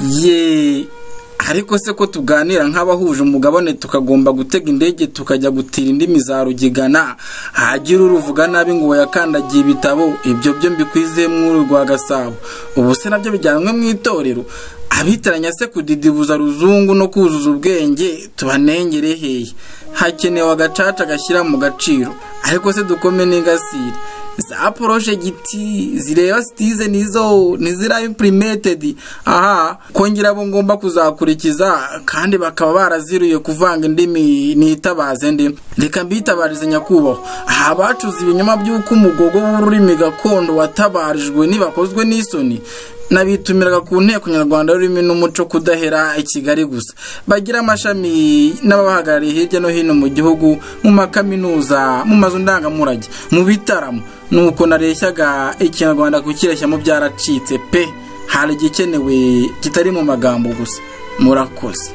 Ye, ariko se ko tuganira nk'abahuje umugabane, tukagomba gutega indege tukajya gutira indimi za rugigana, hagira uruvuga nabi ngo yakandagiye ibitabo, ibyo byo mbikwize mw'uru rwa Gasabo. Ubu se nabyo bijyanwe mu itorero? Abitiranya se kudidibuza ruzungu no kuzuza ubwenge tubanengere hehe? Hakenewe agacaca gashyira mu gaciro. Ariko se dukome n'ingasire za porojegiti zireba sitize nizo ntizira impurimetedi, aha kongera abo ngomba kuzakurikiza kandi bakaba baraziruye kuvanga indimi nitabaze ndi. Reka mbitabarize nyakubahwa, aha bacuze ibinyoma by'uko umugogo w'ururimi gakondo watabarijwe nibakozwe n'isoni. Nabitumiraga ku nteko nyarwanda y'ururimi n'umuco kudahera i Kigali gusa, bagira amashami n'ababahagarariye hirya no hino mu gihugu, mu makaminuza, mu mazu ndangamurage, mu bitaramo. Nuko nareshyaga ikinyarwanda kukireshyamo byaracitse pe. Hari igikenewe kitari mu magambo gusa. Murakoze.